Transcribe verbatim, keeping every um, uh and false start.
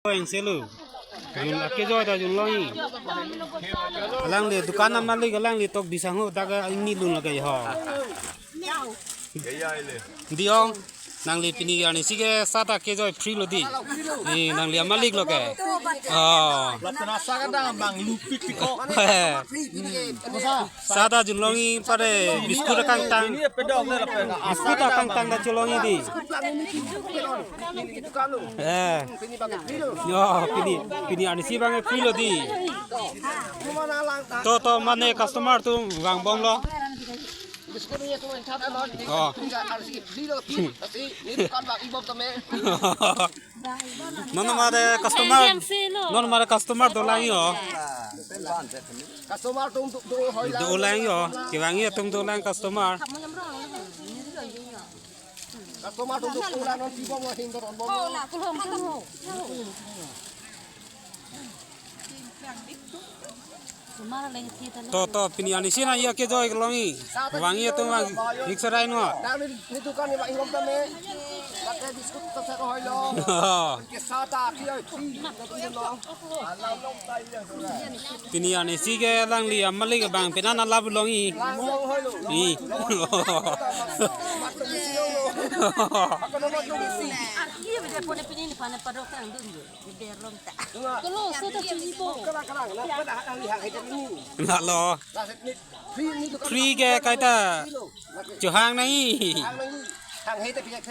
Ko yang selu. Jun ake joi ta junlongji. Alangli dukan amalik alangli tok bisang ho dak ingni lun lake ho. Diong, nangli pini arnisi ke sa ta kejoi free lo di. Ni nangli amalik lo ke. Oh. Lapen asa kadang bang lupik tiko. Sa ta junlongji pare biscuit akangtang. Ini pedok na lapen. Biscuit akangtang ta chulongji di. Eh. Yo, pini, pini arnisi bang free lo di. To, to, mane customer atum vangbom lo. Oh. Non mare customer. Non mare customer dolang yo. Dolang yo. Kevangji atum dolang customer. To, to, pini arnisi nangji ake joi kelongji. Vangji atum vang, mix arai no. Ni dukan ni ba ingom tame. Pakai biscuit to sa ko hoilo. Ke sa ta ki oi. Pini arnisi ke alangli amalik bang pena na lab longji. Lang long hoilo. I. Ako naman yung isi. Kelo, so ta pini po. Kala, kala, na pada ang lihat kita ini. Nalo. Free ke kaita. Chuhang nai. Ang hita pinyak.